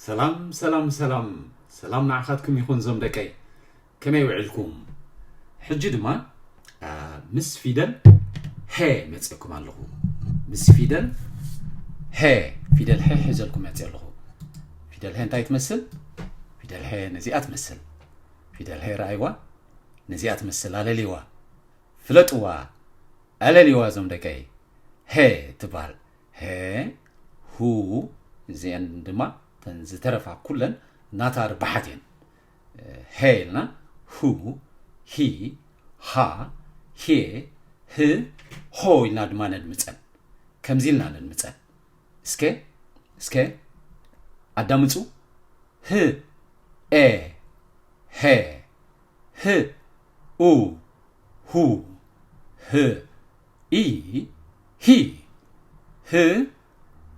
ሰላም ሰላም ሰላም ሰላም ንዓኻትኩም ይኹን ዞም ደቀይ። ከመይ ውዕልኩም? ሕጂ ድማ አ፣ ምስ ፊደል ሄ መፅእኩም ኣለኹ። ምስ ፊደል ሄ፣ ፊደል ሄ ሒዘልኩም መፅእ ኣለኹ። ፊደል ሄ እንታይ ትመስል? ፊደል ሄ ነዚኣ ትመስል። ፊደል ሄ ረኣይዋ፣ ነዚኣ ትመስል። ኣለልዋ፣ ፍለጥዋ፣ ኣለልዋ ዞም ደቀይ። ሄ ትበሃል። ሄ፣ ሁ፣ እዚአን ድማ ተን ዝተረፋ ኩለን ናታ ርባሓት እየን። ሄ ኢልና ሁ፣ ሂ፣ ሃ፣ ሄ፣ ህ፣ ሆ ኢልና ድማ ነድምፀን። ከምዚ ኢልና ነድምፀን። እስከ እስከ ኣዳምፁ። ህ፣ ኤ፣ ሄ፣ ህ፣ ኡ፣ ሁ፣ ህ፣ ኢ፣ ሂ፣ ህ፣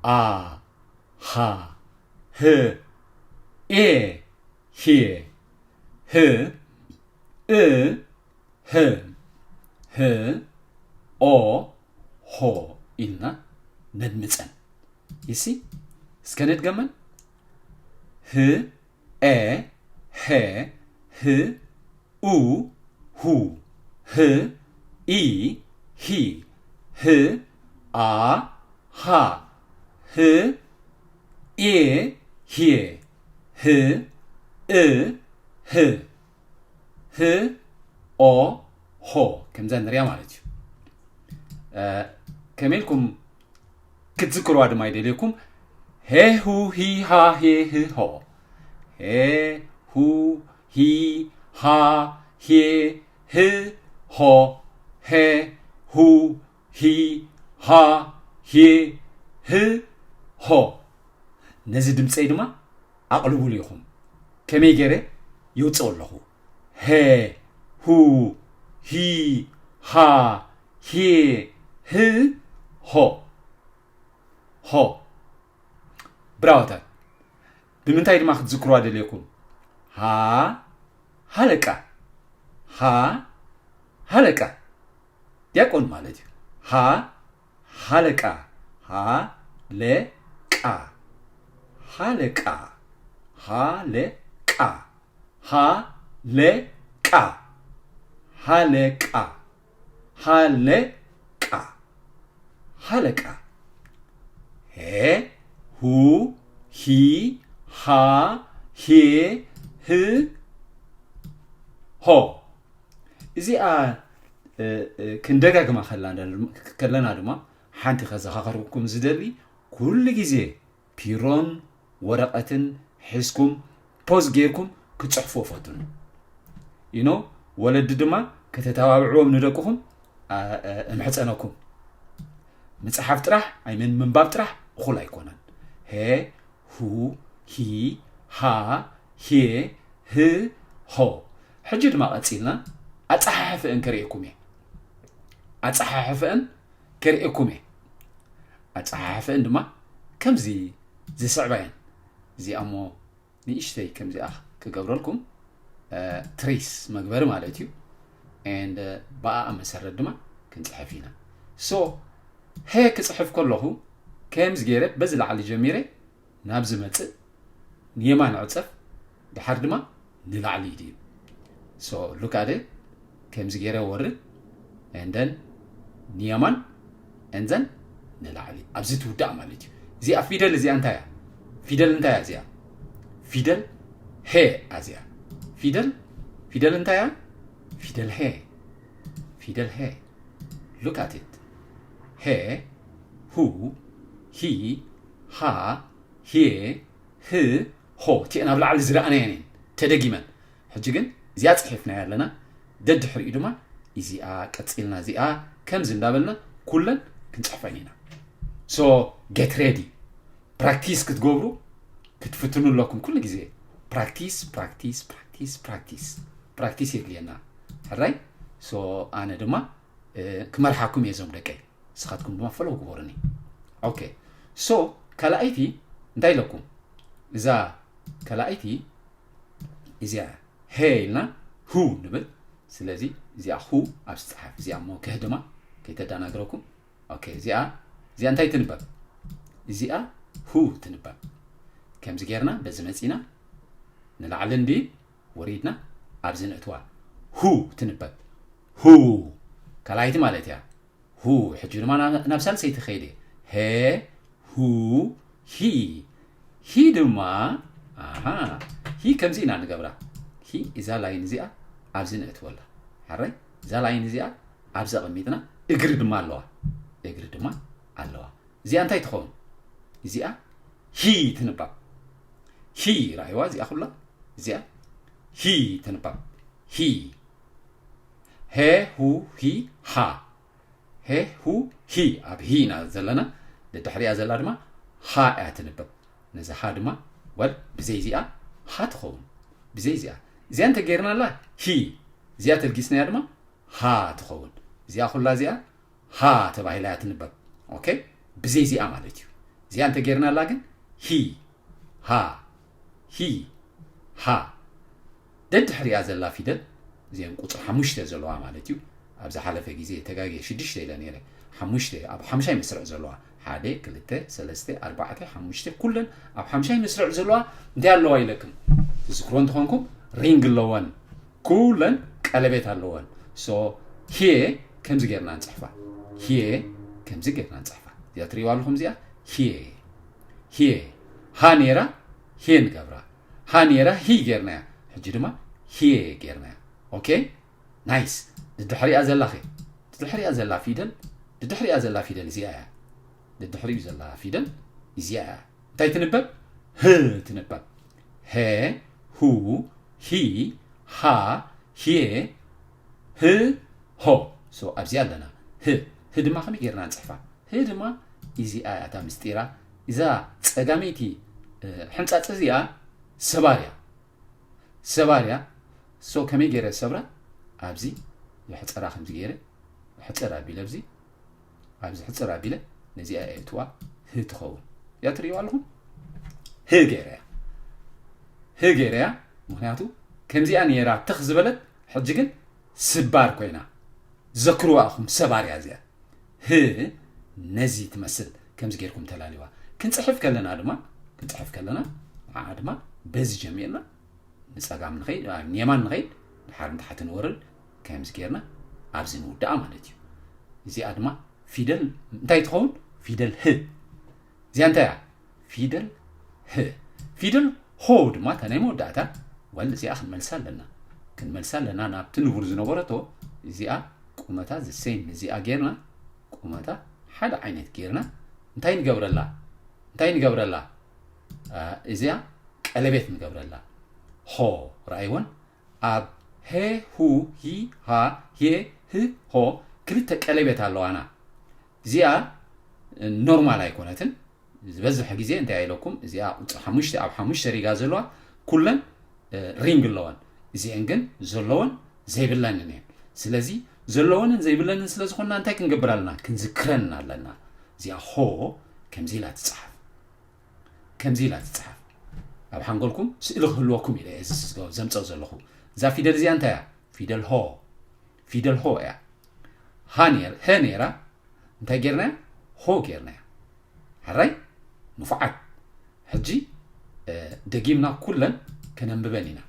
ኣ፣ ሃ፣ ህ፣ ኤ፣ ሄ፣ ህ፣ እ፣ ህ፣ ህ፣ ኦ፣ ሆ ኢልና ነድምፀን። ይሲ እስከ ንድገመን። ህ፣ ኤ፣ ሄ፣ ህ፣ ኡ፣ ሁ፣ ህ፣ ኢ፣ ሂ፣ ህ፣ ኣ፣ ሃ፣ ህ፣ ኤ፣ ሄ፣ ህ፣ እ፣ ህ፣ ህ፣ ኦ፣ ሆ። ከምዛ ንሪያ ማለት እዩ። እ፣ ከመይ ኢልኩም ክትዝክርዋ ድማ ይደልየኩም። ሄ፣ ሁ፣ ሂ፣ ሃ፣ ሄ፣ ህ፣ ሆ። ሄ፣ ሁ፣ ሂ፣ ሃ፣ ሄ፣ ህ፣ ሆ። ሄ፣ ሁ፣ ሂ፣ ሃ፣ ሄ፣ ህ፣ ሆ። ነዚ ድምፀይ ድማ ኣቕልቡሉ ኢኹም። ከመይ ገይረ የውፅኦ ኣለኹ? ሄ፣ ሁ፣ ሂ፣ ሃ፣ ሄ፣ ህ፣ ሆ። ሆ። ብራወታት። ብምንታይ ድማ ክትዝክርዋ ደልየኩም? ሃ፣ ሃለቃ። ሃ፣ ሃለቃ። ዲያቆን ማለት እዩ። ሃ፣ ሃለቃ። ሃ፣ ለ፣ ቃ። ሃለቃ። ሃ፣ ለ፣ ቃ። ሃ፣ ለ፣ ቃ። ሃለቃ። ሃለቃ። ሃለቃ። ሄ፣ ሁ፣ ሂ፣ ሃ፣ ሄ፣ ህ፣ ሆ። እዚኣ፣ እ፣ እ፣ ክንደጋግማ ከላ-፣ ከለና ድማ ሓንቲ ከዘኻኸርኩም ዝደሊ፣ ኩሉ ግዜ ፒሮን ወረቐትን ሒዝኩም ፖዝ ጌርኩም ክትጽሕፉ ፈትኑ። You know፣ ወለዲ ድማ ከተተባብዕዎም ንደቅኹም፣ አ፣ አ፣ እምሕጸነኩም። ምጽሓፍ ጥራሕ፣ ኣይመን ምንባብ ጥራሕ እኹል ኣይኮነን። ሄ፣ ሁ፣ ሂ፣ ሃ፣ ሄ፣ ህ፣ ሆ። ሕጂ ድማ ቀጺልና ኣጸሓሕፈአን ከርእየኩም እየ። ኣጸሓሕፈአን ከርእየኩም እየ። ኣጸሓሕፈአን ድማ ከምዚ ዝስዕባ እየን። እዚኣ እሞ ንእሽተይ ከምዚኣ ክገብረልኩም፣ እ፣ ትሬስ መግበሪ ማለት እዩ። And፣ እ፣ ብኣኣ መሰረት ድማ ክንጽሕፍ ኢና። So፣ ሄ ክጽሕፍ ከለኹ ከምዚ ገይረ በዚ ላዕሊ ጀሚረ ናብ ዝመጽእ ንየማን ዕጸፍ፣ ድሓር ድማ ንላዕሊ ይድዩ። So፣ look at it። ከምዚ ገይረ ወርድ፣ and then ንየማን፣ and then ንላዕሊ። ኣብዚ ትውዳእ ማለት እዩ። እዚኣ ፊደል እዚኣ እንታይ እያ? ፊደል እንታይ እያ እዚኣ? ፊደል ሄ እያ እዚኣ። ፊደል፣ ፊደል እንታይ እያ? ፊደል ሄ። ፊደል ሄ። Look at it። ሄ፣ ሁ፣ ሂ፣ ሃ፣ ሄ፣ ህ፣ ሆ። እቲአን ኣብ ላዕሊ ዝረኣናየን እየን ተደጊመን። ሕጂ ግን እዚኣ ጽሒፍናያ ኣለና። ደድሕሪኡ ድማ እዚኣ ቀጺልና እዚኣ ከምዚ እንዳበልና ኩለን ክንጽሕፈን ኢና። So፣ get ready። ፕራክቲስ ክትገብሩ ክትፍትኑ ኣለኩም ኩሉ ግዜ። ፕራክቲስ፣ ፕራክቲስ፣ ፕራክቲስ፣ ፕራክቲስ። ፕራክቲስ የድልየና። ሕራይ? So፣ ኣነ ድማ፣ እ፣ ክመርሓኩም እየ እዞም ደቀይ። ንስኻትኩም ድማ ፈለው ግበሩኒ። ኦኬ። So፣ ካልኣይቲ እንታይ ኢለኩም? እዛ ካልኣይቲ እዚኣ ሄ ኢልና ሁ ንብል። ስለዚ እዚኣ ሁ ኣብዚ ጸሓፍ። እዚኣ እሞ ከህድማ ከይተደናግረኩም። ኦኬ፣ እዚኣ፣ እዚኣ እንታይ ትንበብ? እዚኣ ሁ ትንበብ። ኦኬ፣ ከምዚ ጌርና በዚ መጺና ንላዕሊ እንዲ ወሪድና ኣብዚ ንእትዋ። ሁ ትንበብ። ሁ ካልኣይቲ ማለት እያ። ሁ ሕጂ ድማ ናብ ሳልሰይቲ ከይደ። ሄ፣ ሁ፣ ሂ። ሂ ድማ ኣሃ፣ ሂ ከምዚ ኢና ንገብራ። ሂ እዛ ላይን እዚኣ ኣብዚ ንእትወላ። ሓራይ እዛ ላይን እዚኣ ኣብዚ ኣቐሚጥና እግሪ ድማ ኣለዋ። እግሪ ድማ ኣለዋ። እዚኣ እንታይ ትኸውን? እዚኣ ሂ ትንባብ። ሂ ራእይዋ እዚኣ ኩላ እዚኣ ሂ ትንባብ። ሂ ሄ ሁ ሂ ሃ። ሄ ሁ ሂ ኣብ ሂ ኢና ዘለና። ደድሕሪኣ ዘላ ድማ ሃ እያ ትንበብ። ነዚ ሃ ድማ ወል ብዘይ እዚኣ ሃ ትኸውን። ብዘይ እዚኣ እዚኣ እንተገይርናላ ሂ እዚኣ ተልጊስናያ ድማ ሃ ትኸውን። እዚኣ ኩላ እዚኣ ሃ ተባሂላ እያ ትንበብ። ኦኬ ብዘይ እዚኣ ማለት እዩ። እዚኣ እንተገይርናላ ግን ሂ ሃ ሂ ሃ። ደድሕሪኣ ዘላ ፊደል እዚአን ቁፅሪ ሓሙሽተ ዘለዋ ማለት እዩ። ኣብ ዝሓለፈ ግዜ ተጋግየ ሽዱሽተ ኢለ ነይረ። ሓሙሽተ ኣብ ሓምሻይ መስርዕ ዘለዋ ሓደ ክልተ ሰለስተ ኣርባዕተ ሓሙሽተ ኩለን ኣብ ሓምሻይ መስርዕ ዘለዋ እንታይ ኣለዋ ኢለክም ትዝክሮ እንተኾንኩም ሪንግ ኣለወን። ኩለን ቀለቤት ኣለወን። ሶ ሂየ ከምዚ ጌርና ንፅሕፋ። ሂየ ከምዚ ጌርና ንፅሕፋ። እዚኣ ትሪእዋ ኣለኹም እዚኣ ሂየ ሂየ ሃ ነይራ ሂየ ንገብራ። ሃ ነይራ ሂ ጌርናያ። ሕጂ ድማ ሂየ ጌርናያ። ኦኬ ናይስ። ድድሕሪኣ ዘላ ኸ ድድሕሪኣ ዘላ ፊደል ድድሕሪኣ ዘላ ፊደል እዚኣ እያ። ድድሕሪኡ ዘላ ፊደል እዚኣ እያ። እንታይ ትንበብ? ህ ትንበብ። ሄ ሁ ሂ ሃ ሂየ ህ ሆ። ሶ ኣብዚኣ ኣለና። ህ ህ ድማ ከመይ ጌርና ንፅሕፋ? ህ ድማ እዚኣ እያ እታ ምስጢራ። እዛ ፀጋመይቲ እ፣ ሕንፃፅ እዚኣ ሰባር እያ። ሰባር እያ። ሶ ከመይ ገይረ ሰብራ? ኣብዚ የሕፀራ ከምዚ ገይረ ሕፅር ኣቢለ ኣብዚ ኣብዚ ሕፅር ኣቢለ ነዚኣ እየ እትዋ ህ ትኸውን እያ ትርእይዋ ኣለኹም። ህ ገይረ እያ ህ ገይረ እያ። ምክንያቱ ከምዚኣ ነይራ ትኽ ዝበለት ሕጂ ግን ስባር ኮይና። ዘክርዋ ኢኹም ሰባር እያ እዚኣ። ህ ነዚ ትመስል ከምዚ ጌርኩም ተላልዋ። ክንጽሕፍ ከለና ድማ ክንጽሕፍ ከለና ንዓ ድማ በዚ ጀሚርና ንጸጋም ንኸይድ አ፣ ንየማን ንኸይድ ድሓር ንታሕቲ ንወርድ ከምዚ ጌርና ኣብዚ ንውድኣ ማለት እዩ። እዚኣ ድማ ፊደል እንታይ ትኸውን? ፊደል ህ። እዚኣ እንታይ እያ? ፊደል ህ። ፊደል ሆ ድማ እታ ናይ መወዳእታ ዋል እዚኣ ክንመልሳ ኣለና። ክንመልሳ ኣለና ናብቲ ንቡር ዝነበረቶ እዚኣ ቁመታ ዝሴም እዚኣ ጌርና ቁመታ ሓደ ዓይነት ጌርና እንታይ ንገብረላ እንታይ ንገብረላ እ፣ እዚኣ ቀለቤት ንገብረላ ሆ ረኣይወን ኣብ ሄ ሁ ሂ ሃ ሄ ህ ሆ ክልተ ቀለቤት ኣለዋና እዚኣ ኖርማል ኣይኮነትን ዝበዝሕ ግዜ እንታይ ኢለኩም እዚኣ ቁፅሪ ሓሙሽተ ኣብ ሓሙሽተ ሪጋ ዘለዋ ኩለን ሪንግ ኣለወን እዚአን ግን ዘለወን ዘይብለንን እየን ስለዚ ዘለወንን ዘይብለንን ስለ ዝኾንና እንታይ ክንገብር ኣለና ክንዝክረን ኣለና እዚኣ ሆ ከምዚ ኢላ ትፅሓፍ ከምዚ ኢላ ትፅሓፍ ኣብ ሓንጎልኩም ስእሊ ክህልወኩም ኢለ እየ ዘምፀው ዘለኹ እዛ ፊደል እዚኣ እንታይ እያ ፊደል ሆ ፊደል ሆ እያ ሃ ሄ ነይራ እንታይ ጌርናያ ሆ ጌርናያ ሓራይ ንፉዓት ሕጂ ደጊምና ኩለን ከነንብበን ኢና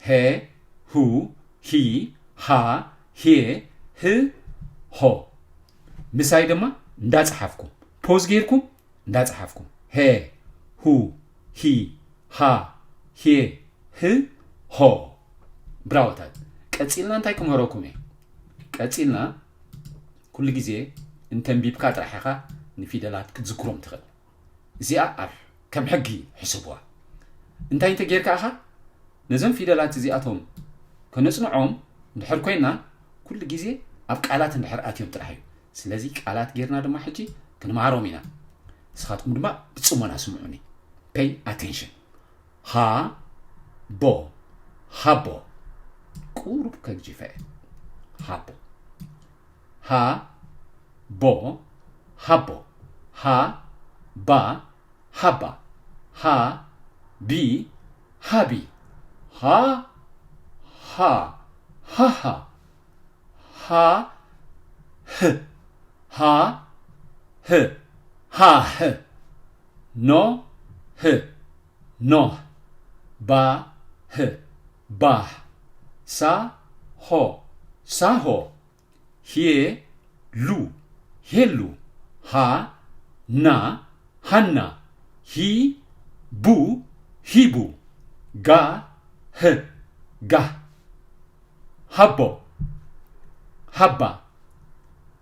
ሄ ሁ ሂ ሃ ሄ ህ ሆ ምሳይ ድማ እንዳፀሓፍኩም ፖዝ ጌርኩም እንዳፀሓፍኩም ሄ ሁ ሂ ሃ ሄ ህ ሆ ብራወታት ቀፂልና እንታይ ክምህረኩም እየ ቀፂልና ኩሉ ግዜ እንተንቢብካ ጥራሕ ኢኻ ንፊደላት ክትዝክሮም ትኽእል እዚኣ ኣብ ከም ሕጊ ሕስብዋ እንታይ እንተ ጌርካ ኢኻ ነዞም ፊደላት እዚኣቶም ከነፅንዖም እንድሕር ኮይና ኩሉ ግዜ ኣብ ቃላት እንድሕር ኣትዮም ጥራሕ እዩ ስለዚ ቃላት ጌርና ድማ ሕጂ ክንምሃሮም ኢና ንስኻትኩም ድማ ብፅሞና ስምዑኒ pay attention ሃ ቦ ሃቦ ቁሩብ ከግጂፈ ሃቦ ሃ ቦ ሃቦ ሃ ባ ሃባ ሃ ቢ ሃቢ ሃ ሃ ሃሃ ሃ ህ ሃ ህ ሃ ህ ኖ ህ ኖህ፣ ባ፣ ህ፣ ባህ፣ ሳ፣ ሆ፣ ሳሆ፣ ሄ፣ ሉ፣ ሄሉ፣ ሃ፣ ና፣ ሃና፣ ሂ፣ ቡ፣ ሂቡ፣ ጋ፣ ህ፣ ጋህ፣ ሃቦ፣ ሃባ፣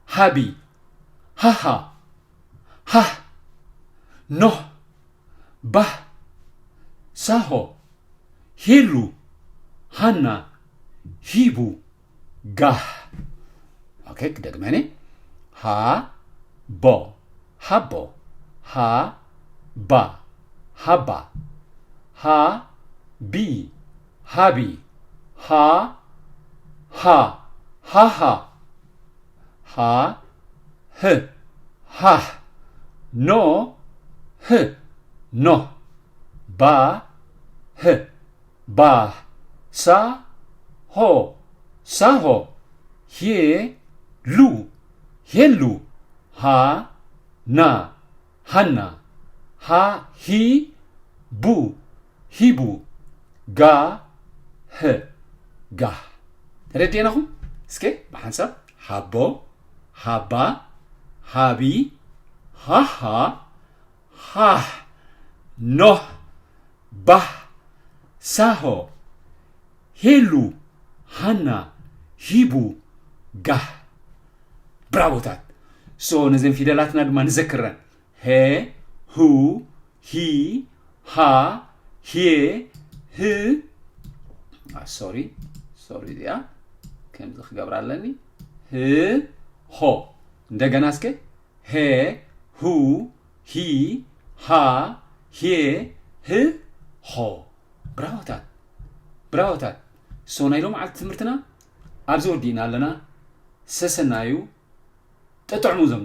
ሃቢ፣ ሃሃ፣ ሃህ፣ ኖህ፣ ባህ፣ ሳሆ፣ ሄሉ፣ ሃና፣ ሂቡ፣ ጋህ። ኦኬ፣ ክደግመኒ። ሃ፣ ቦ፣ ሃቦ፣ ሃ፣ ባ፣ ሃባ፣ ሃ፣ ቢ፣ ሃቢ፣ ሃ፣ ሃ፣ ሃሃ፣ ሃ፣ ህ፣ ሃህ፣ ኖ፣ ህ፣ ኖህ፣ ባ፣ ህ፣ ባህ፣ ሳ፣ ሆ፣ ሳሆ፣ ሄ፣ ሉ፣ ሄሉ፣ ሃ፣ ና፣ ሃና፣ ሃ፣ ሂ፣ ቡ፣ ሂቡ፣ ጋ፣ ህ፣ ጋህ። ተረዲእናኹም? እስከ ብሓንሳብ፣ ሃቦ፣ ሃባ፣ ሃቢ፣ ሃሃ፣ ሃህ፣ ኖህ፣ ባህ፣ ሳሆ፣ ሄሉ፣ ሃና፣ ሂቡ፣ ጋህ። ብራቮታት። ሶ ነዘን ፊደላትና ድማ ንዘክረን። ሄ፣ ሁ፣ ሂ፣ ሃ፣ ሄ፣ ህ፣ ሶሪ፣ ሶሪ፣ እዚኣ ከምዚ ክገብራ ኣለኒ። ህ፣ ሆ። እንደገና እስከ። ሄ፣ ሁ፣ ሂ፣ ሃ፣ ሄ፣ ህ፣ ሆ። ብራቮታት፣ ብራቮታት። ሶ ናይ ሎምዓልቲ ትምህርትና ኣብዚ ወዲእና ኣለና። ሰሰናዩ። ጠጥዕሙ እዞም